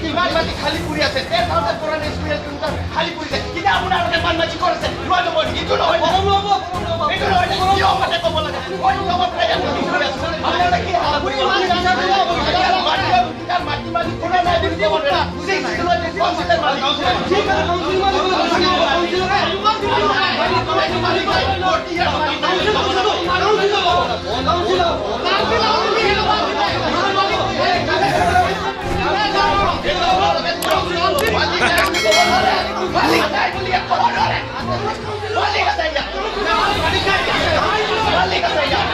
কিমান মাটি খালী পৰি আছে, 10,400 স্কুৱেৰ কিলোমিটাৰ খালী পৰিছে। এতিয়া আপোনালোকে মানমাজি কৰিছে, লোৱা যাব নেকি? এইটো নহয়, এইটো নহয়। কিয় মতে ক'ব লাগে? মই নিয়মৰ পৰা ইয়াত মিটিং কৰি আছো। আপোনালোকে কি মাটি মালিক কোনে নাই বুলি ক'ব নোৱাৰে। কাউন্সিলৰ মালিক, ঠিক আছে, কাউন্সিল মালিক, কাউন্সিল। মালিক, 40 years মালিক। কাউন্সিল, কাউন্সিল, মালিক নাই বুলি ইয়াত ক'ব নোৱাৰে। মালিক আছে ইয়াত, মালিক আছে ইয়াত।